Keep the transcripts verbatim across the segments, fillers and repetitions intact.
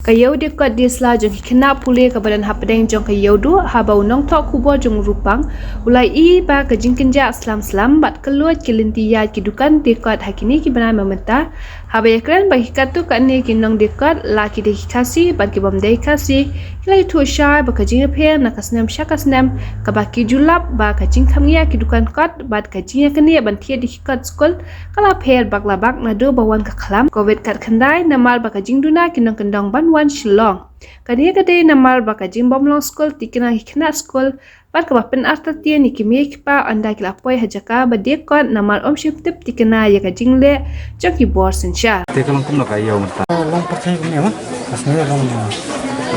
Ka Ïew Diakot Diasla jong ki khynnah pule kaba don hapdeng jong ka Ïewduh, haba u nongthoh khubor jong u Rupang u la ïohi ba ka jingkynjah slam slam bad ka luid ki lynti ïaid ki dukan diakot ha kine ki bnai mynta. Haba ïakren bad ki katto katne ki nongdiakot, la ki dei ki Khasi bad ki bym dei Khasi, ki la ïathuh shai ba ka jingïapher na ka snem sha ka snem kaba ki ju lap ba ka jingkham ngiah ki dukan kot bad ka jingïaknieh ban thied ïa ki kot skul ka la pher bak la bak naduh ba wan ka khlam Covid khatkhyndai, namar ba ka jingduna ki nongkyndong ban wan Shillong. Kane ka dei namar ba ka jingbym long skul thikna ki khynnah skul bad kaba pynartatien ïa ki mei ki pa ynda ki la poi ha jaka ba diakot namar ym shym tip thikna ïa ka jingleh jong ki bor synshar. Te ka long kumno ka ïew mynta? Long pyrthei kumne ma. Ka sngi long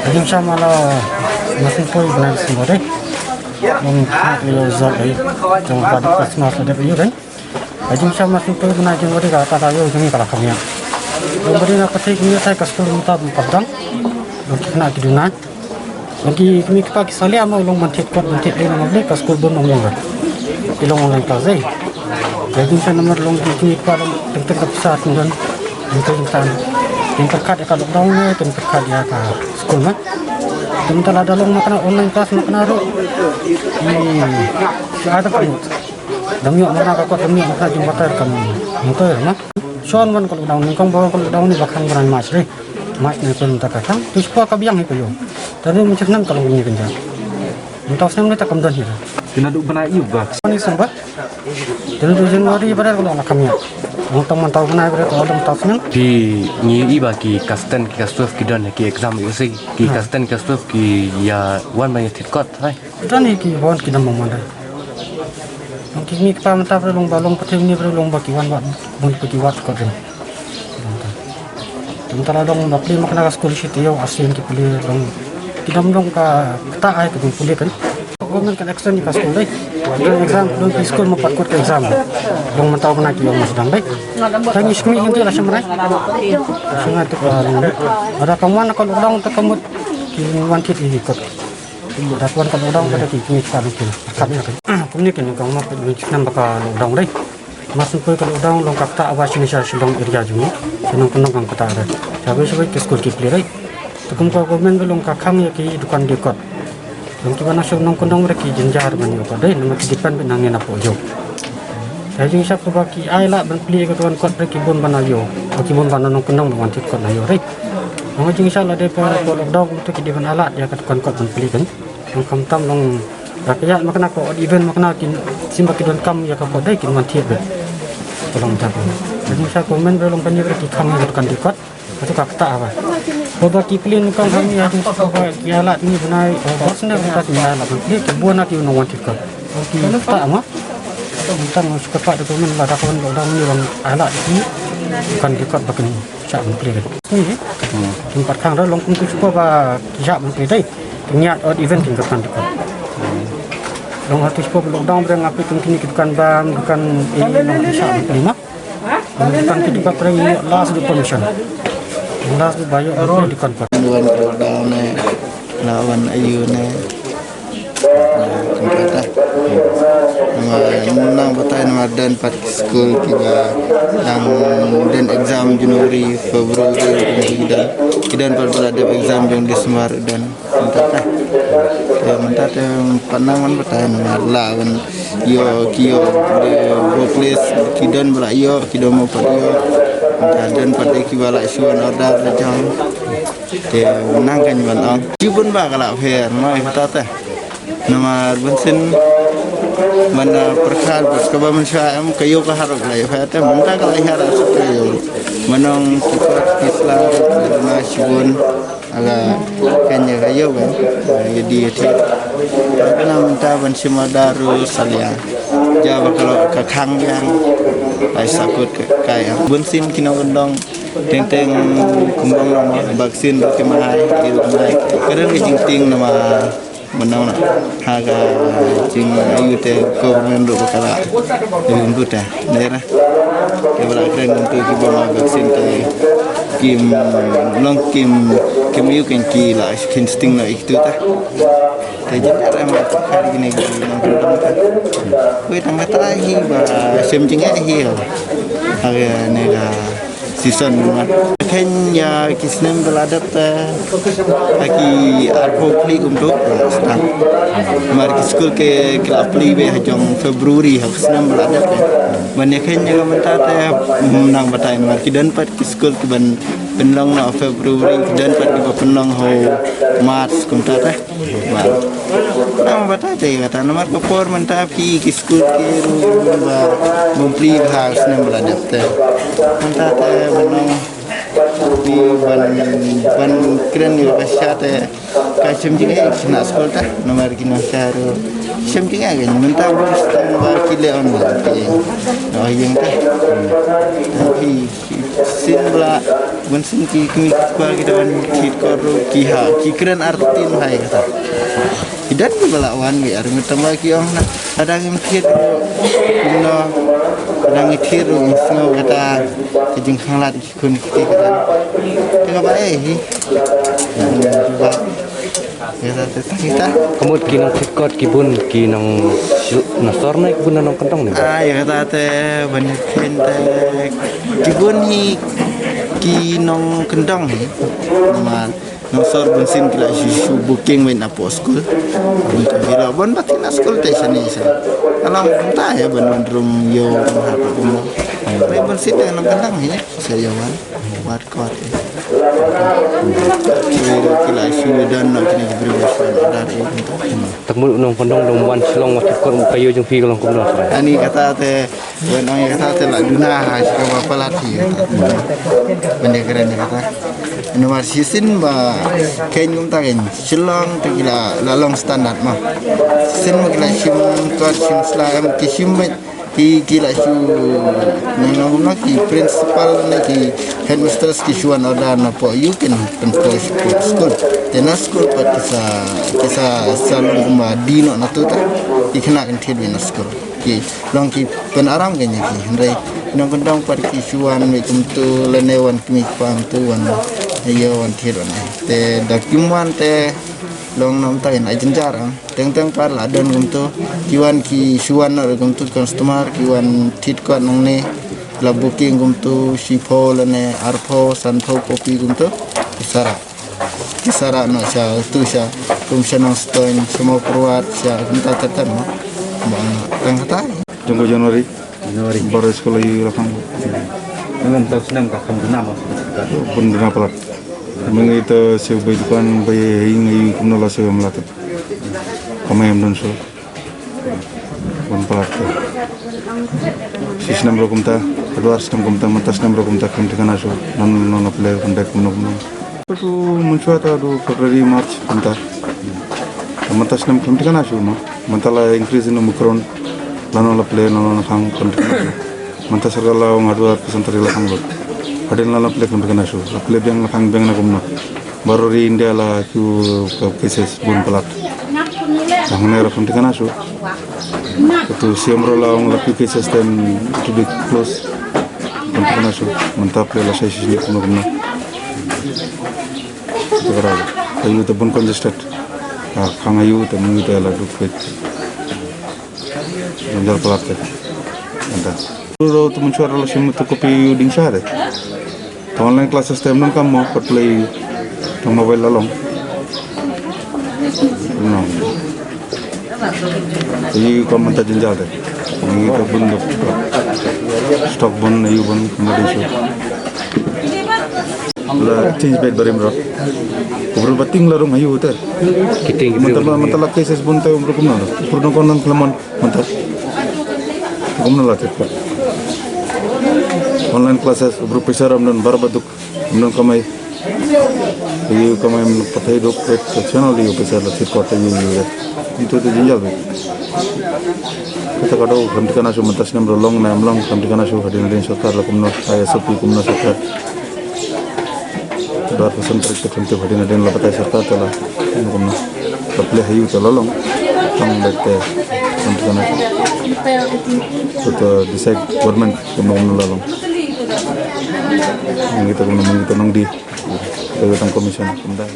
ka jingshah ma la ma sngewthuh bnai sngewthuh. Long ka ïew zor ai. Jong ka dei Christmas la dep ïew dei. Ka jingshah ma sngewthuh bnai January ka ta ka ïew jong ngi ka la kham ïa. Long ba dei na pyrthei kumne tai ka skul mynta bym pat dang. Long ki khynnah ki duna. Long ki kmie ki kpa ki salia ma u long ban thied kot ban thied ei na ma ka skul bun ym long. Ki long online class ei. Ka jingshah namar long ki kmie ki kpa long teng teng ka pisa teng don. Teng teng tan. Teng pyrkhat ïa ka lockdown ne teng pyrkhat ïa ka skul ma. Teng teng lada long ma kane online class ma kane ruh. Ki ada perlu. Dang ïoh ma kane ka kot dang ïoh ma kane jingbatai kam. Mungkin ma. Shon wan ka lockdown nyngkong ba wan ka lockdown ne ba khang bnai March re. March ne pun ta ka khang. Tu spa ka biang hi ko yo. Tadi mun snem ka long ni kynja. Mun ta snem ne ta kam don hi. Kina du bnai ïu ba. Ni snem ba. Tadi du January ba da ka long na kam ya. Mun ta mun ta bnai ba da ka long ta snem. Phi ngi i ba ki Kasten ki Kastuf ki don ki exam ïu si ki Kasten ki Kastuf ki ïa wan ba ïa thied kot hai. Don hi ki wan ki dang ym wan dei. Long ki kmie ki kpa mynta ba long ba long pyrthei ni ba long ba ki wan ba bun ki wat kot dei. Mynta la long ba plie ma kane ka skul shi taïew arsien ki plie long ki dang long ka kata ai ka jingplie kan. Government kan extend ka skul dei. Long exam long ki skul ma pat kot ka exam. Long mynta ba na ki long ma sdang dei. Ka ngi skul ngi la shamrai. Shamrai tu ka long. Ada ka wan ka long ta ka mut ki wan kit i kot. Da ka wan ka lockdown ka da ki kmie ki kpa ki. Ka ni ka. Kumne ki nongkyndong ma ki nam ba ka lockdown dei. Mar syn poi ka lockdown long ka kata ba shini sha Shillong area jong ngi. Ki nongkyndong ka kata dei. Shabai shabai ki skul ki plie dei. Te kum ka government ba long ka khang ïa ki dukan diakot. Long ki ba na shu nongkyndong ba ki jynjar ban ïoh kot dei. Namar ki depend ba nangne na pok ïoh. Ka jingshah kaba ki ai lad ban plie ka dukan kot re ki bun ban ïoh. Ba ki bun ban nongkyndong ban wan thied kot ïoh re. Ka jingshah lada poi ka lockdown kumta ki dei ban ai lad ïa ka dukan kot ban plie kan. Long khamtam long ka ïaid ma kane ka odd even ma kane ki shim ba ki donkam ïa ka kot dei kin wan thied re. Ka long jap. Ka jingshah ka men re long kane re ki khang ïa ka dukan diakot. Ka tu ka kata ba. Ba ba ki plie nyngkong ha ngi ha jingshah ba ki ai lad ngi bnai ba sne ba ki ai lad ban plie ki bun na ki nongwan thied kot. Ki kata ma. Tang shu kata da ka men lada ka wan lockdown ngi long ai lad ki dukan diakot ba kin shah ban plie kan. Ni. Kin pat khang da long kum tu shu ba ki shah ban plie dei. Kin ïaid odd even kin ka dukan diakot. Long ha tu shu ba lockdown ba nga plie kin kini ki dukan bam dukan eh long ki shah ban plie ma. Tang ki dukan pyrshah ïoh last du permission. Last du ba ïoh dukan pat. Wan ka lockdown ne la wan ayu ne. Tang kata. Namar nang batai namar don pat ki skul kiba dang don exam January, February ki don. Ki don pat ba la dep exam jong December don. Mynta te, te mynta te pat nang wan batai namar la wan ïoh ki ïoh de workplace ki don ba la ïoh ki don mo pat ïoh. Mynta don pat de kiba la shu wan order la jong. Te nang kan wan ong. Ki bun ba ka la pher mo mynta te. Namar bun sien ban da pyrkhat bad kaba mynshuwa em ka ïoh ka harok la ïoh pher te mynta ka la ïoh harok suk ka ïoh. Manong ki kot ki sla na shibun. Aga kane ka ïoh ban ïa di ïa ti. Kana mynta ban shim order ruh salia. Ja ba ka lo ka khang biang. Ai sakut ka kai. Bun sien ki nongkyndong teng teng kumbang nama vaccine ruh ki mahai ki ruh mahai. Ka don ka jingtieng nama mynta na ha ka jing ayu te government ruh ba ka la rim ruh te. Nera ke ba la kren tu ki ba ma vaccine te kim long kim kim ayu ken ki la kin sting na ik tu ta. Te jin ara ma ka kine ki nongkyndong ta. Wei tang kata hi ba sem jing hi ha ne ka Tison, namar khein ïa ki snem ba la dep te ha ki arphew khlieh kumto la start. Namar ki skul ki, ki la plie beit ha jong February ha ki snem ba la dep te. Ban ïa khein ïa ka mynta te, hmm, nang batai, namar ki don pat ki skul ki ban pynlong na February, ki don pat ki ba pynlong ha March kumta te. Ba. Nang batai te kata, namar ka por mynta phi ki skul ki ruh ba bym plie bha snem ba la dep te. Mynta te ban long phi ban, ban kren ïa ka sha te ka shem jingeh ki na skul te. Namar ki nongshah ruh shem jingeh ka mynta ba stem ba ki leh online te. Oh, ïeng te. Phi Shisien ba la, bun sien ki kmie ki kpa ki da wan thied kot ruh ki ha, ki kren artatien bha ïa kata. Ki don kiba la wan beit ar ngut tang ba ki ong na, lada ngim thied ruh, kumno, lada ngi thied ruh ngin sngew kata ka jingkhanglad ki khun ki kti kata. Te kaba eh hi. Ba Ïa kata te tang ita. Ka mut ki nongthied kot ki bun ki nong shu-, nongsor ne ki bun nongkyndong ne? Ah, ïa kata te ban ïa khein te ki bun hi ki nongkyndong hi. Namar nongsor bun sien ki la shu, shu booking wei na poh skul. Bun tu ki la bun ba ki na skul te shane shane. Alam kumta ïa ban wan rum ïoh ha ka kumno. Wei bun sien te nongkyndong hi. Sa ïa wan. Wat kot, eh. Ki la shu don noh kine ki briew ba shu don, eh. Tak mut u nongkyndong dang wan Shillong wat kot, ka ïoh jong phi ka long kumno? Ani kata te, wan ong ïa kata te la duna ha shi kaba palat hi kata. Ban ïa kren ïa kata. Namar shisien ba khein kumta khein Shillong te ki la, la long standard ma. Shisien ma ki la shim kot shim sla em ki shim beit. Ki, ki la shu, nang nang na ki principal ne ki headmistress ki shu wan order na poh ïew kin pynpoi sha poh skul. Te na skul pat ki sa, ki sa, sa long kumba die noh na tu ta. Ki khynnah kin thied beit na skul. Ki long ki pynaram kin ïa ki. Hynrei nongkyndong pat ki shu wan beit kumtu lane wan kmie kpa kumtu wan ïa wan thied wan. Te da kim wan te long na kumta kin ai jynjar. Teng teng pat la don kumtu, ki wan ki shu wan noh kumtu customer, ki wan thied kot nangne, la booking kumtu shiphew lane arphew, sanphew kopi kumtu, ki sa rah. Ki sa rah noh sha tu sha, kum sha Nongstoiñ, sha Mawkyrwat, sha kumta ter ter noh. Ba tang kata. Jong ka January. January. Baroh skul ïa la khang. Ngan tahu senang ka kham duna ma. Pun duna palat. Mynta shu bai dukan bai ïing ïa kumno la shu mlata. Kamai em don shu. Bun palat. Shi snem ruh kumta, ka dwar snem kumta, mynta snem ruh kumta, khlem thikna shu. Nan non na pyle kumta kumno kumno. Tu mynshwa ta du February March kumta. Mynta snem khlem thikna shu no. Mynta la increase in Omicron. Lano la pyle, lano la khang khlem thikna shu. Mynta sorkar la ong haduh arphew san tarik la khang lut. Hadien la la plie khlem thikna shu. La plie biang la khang biang na kumno. Baroh ri India la queue ka cases bun palat. La hangne ruh khlem thikna shu. Katu C M ruh la ong la queue cases then to be close. Khlem thikna shu. Mynta plie la shai shisien kumno kumno. Te ka rai. Ka ïu te bun congested. Ka khang ïu te mynta la duk peit. Jynjar palat te. Mynta. Ruh tu mynshwa ruh la shim tu copy ïu ding shah te. Te online classes te ym don kam mo, pat plie tang mobile la long. No. Ïu kam mynta jynjar te. Ïu te bun duk. Stock bun, ïu bun, kumba dei shu. La change beit barim ruh. Kumba ba ting la rung ïu te. Ki ting ki mynta, mynta la cases bun te kumba kumno. Kumba kumno khlem mon. Mynta. Kumno la tip. Online classes, bro, pisa ram don bar baduk. Ram don kamai. Ïu kamai mynta pathai duk pet channel ïu pisa la tip kot ïu ïu ya. Itu tu jynjar beit. Kata ka dei khlem thikna shu mynta snem ruh long ne em long khlem thikna shu hadien hadien sorkar la kumno, I S P kumno sorkar. Dwar ka san tarik te khlem tip hadien hadien la batai sorkar te la kumno kumno. Ka plie ha ïu te la long. Tang beit te khlem thikna shu. Te decide government kumno kumno la long. Ngi te kumno ngi te nongdie. Te tang commission kumta.